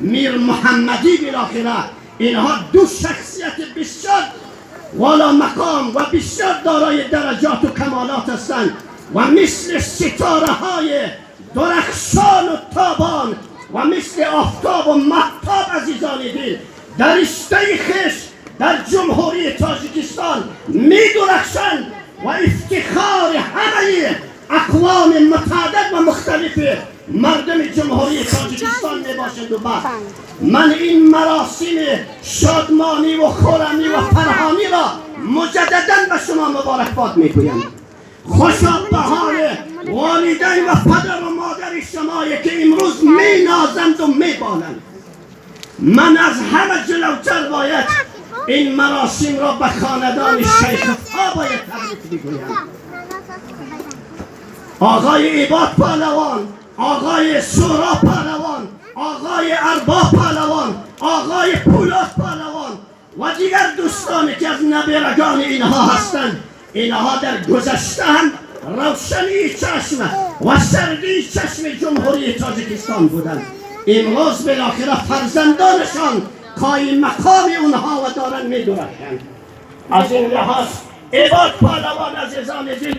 Мир Муҳаммадӣ. Билохира инҳо ду шахсияти бисёр والا مقام و بسیار دارای درجات و کمالات هستند و مثل ستاره های درخشان و تابان و مثل آفتاب و مهتاب، عزیزان دل، در رشته خویش در جمهوری تاجیکستان می درخشند و افتخار همه اقوام متعدد و مختلف مردم جمهوری تاجیکستان می باشند. و بعد من این مراسم شادمانی و خرمی و فرهانی را مجددا به شما مبارکباد میگویم. خوشا به حال والدین و پدر و مادر شما که امروز می نازند و می بالند. من از همه جلوتر باید این مراسم را به خاندان شیخ ها باید تبریک بگویم. آقای عباد پهلوان، آقای سورا پهلوان، آقای ارباب پهلوان، آقای پولاد پهلوان و دیگر دوستانی که از نبرگان اینها هستند. اینها در گذشته هم روشنی چشم و سردی چشم جمهوری تاجیکستان بودند. امروز بالاخره فرزندانشان قایم مقام اونها و دارن میدرخشند. از این لحاظ عباد پهلوان، عزیزان دل.